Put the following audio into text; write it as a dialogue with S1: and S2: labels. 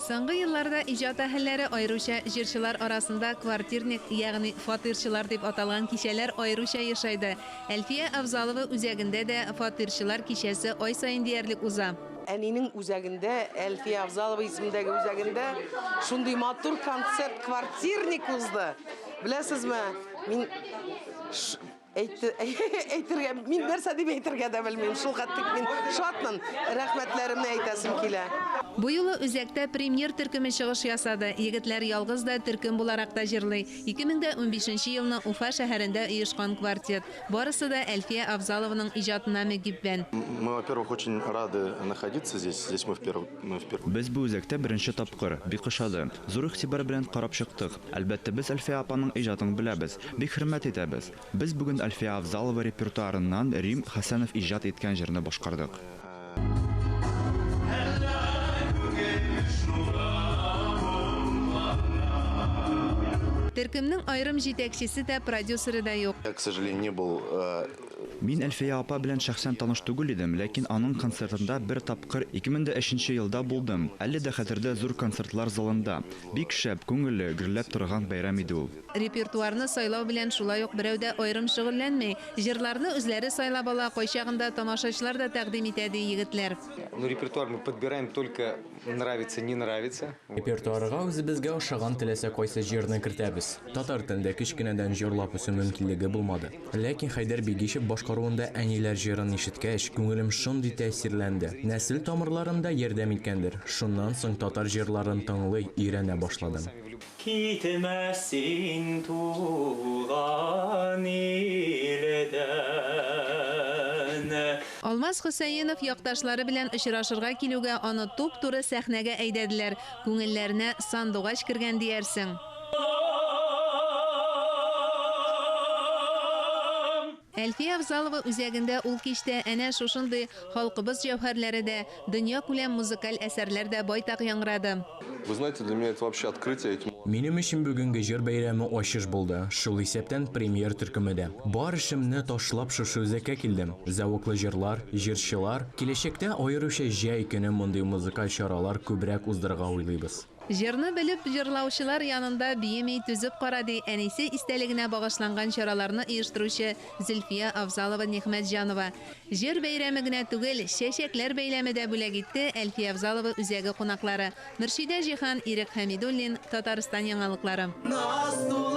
S1: Соңгы елларда иҗат әһелләре, аеруча җырчылар арасында квартирник, ягъни фатирчылар дип аталган кичәләр аеруча ешайды. Әлфия Авзалова үзәгендә дә фатирчылар кичәсе ай саен диярлек уза.
S2: Әнинең үзәгендә, Әлфия Авзалова исемендәге үзәгендә шундый матур концерт квартирник узды. Беләсезме, мин Әйтте, әйтергә, мин нәрсә дип әйтергә дә белмим. Шул хәтлек мин шатмын. Рәхмәтләремне әйтәсем килә.
S1: Бу юлы үзәктә Премьер төркеме чыгыш ясады. Егетләр ялгыз да, төркем буларак та җырлый. 2015 нче елны Уфа шәһәрендә оешкан квартет. Барысы да Әлфия Авзалованың иҗатына мөкиббән.
S3: Мы, во-первых, очень рады находиться здесь. Здесь мы впервые.
S4: Без бу үзәктә беренче тапкыр. Бик ошады. Зур игътибар белән карап чыктык. Әлбәттә, без Әлфия апаның иҗатын беләбез, бик хөрмәт итәбез. Без бүген Әлфия Авзалова репертуарыннан Рим Хәсәнов иҗат иткән җырны башкардык.
S1: Төркемнең аерым җитәкчесе дә, продюсеры да юк.
S3: Я, к сожалению, не был.
S4: Мин Әлфия апа белән шәхсән таныш түгел идем, ләкин аның концертында бер тапкыр 2003 нче елда булдым. Әле дә хәтердә зур концертлар залында. Бик шәп, күңелле, гөрләп торган бәйрәм иде ул.
S1: Репертуарны сайлау белән шулай ук берәү дә аерым шөгыльләнми. Җырларны үзләре сайлап ала, кайчагында тамашачылар да тәкъдим итә, ди егетләр.
S5: Ну, репертуар мы подбираем только нравится, не нравится.
S6: Репертуарга үзебезгә ошаган теләсә кайсы җырны кертәбез. Татар телендә кечкенәдән җырлап үсү мөмкинлеге булмады. Ләкин Хәйдәр Бигичев башкаруында Әниләр җырын ишеткәч, күңелем шундый тәэсирләнде. Нәсел тамырларым да ярдәм иткәндер. Шуннан соң татар җырларын тыңлый, өйрәнә башладым.
S7: Китмә син туган илдән.
S1: Алмаз Хөсәенов якташлары белән очрашырга килүгә аны туп-туры сәхнәгә әйдәделәр. Күңелләренә сандугач кергән диярсең. Әлфия Авзалова үзәгендә ул кичтә әнә шушындый халкыбыз җәүһәрләре дә, дөньякүләм музыкаль әсәрләр дә байтак яңгырады.
S3: Вы знаете, для меня это вообще открытие.
S6: Минем өчен бүгенге җыр бәйрәме ачыш булды, шул исәптән Премьер төркеме дә. Бар эшемне ташлап шушы үзәккә килдем. Зәвыклы җырлар, җырчылар. Киләчәктә, аеруча җәй көне мондый музыкаль чаралар күбрәк уздырырга уйлыйбыз.
S1: Җырны белеп җырлаучылар янында биеми түзеп кара, ди әнисе истәлегенә багышланган чараларны оештыручы Зөлфия Авзалова-Нигъмәтҗанова. Җыр бәйрәме генә түгел, чәчәкләр бәйләме дә бүләк итте Әлфия Авзалова үзәге кунаклары. Мөршидә Җиһан, Ирек Хәмидуллин, Татарстан яңалыклары.
S7: Наз тулы.